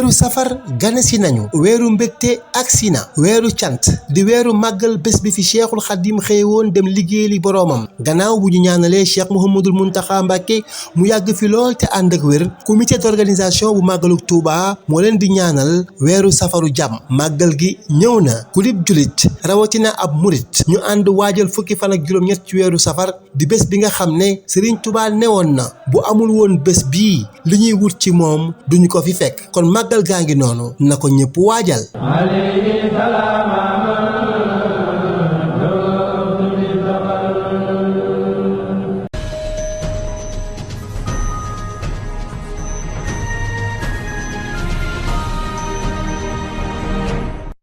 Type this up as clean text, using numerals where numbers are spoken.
weeru safar ganesi nañu weeru mbégte agsi na weeru cant di weeru màggal bés bi fi cheikhul xadim xëyewoon dem liggéeyali boroomam gannaaw bu ñu ñaanalee cheikh Mouhamadul Muntaxa Mbàkke mu yàgg fi lool te ànd ak wér comité d'organisation bu màggalu Tuuba moo leen di ñaanal weeru safaru jàmm màggal gi ñëw na kulib julit rawatina ab murit ñu ànd waajal fukki fan ak juróom-ñett ci weeru safar di bés bi nga xam ne Sëriñ Tuuba newoon na bu amul woon bés bii li ñuy wut ci moom duñu ko fi fekk kon màggal gaa ngi noonu na ko ñëpp waajal.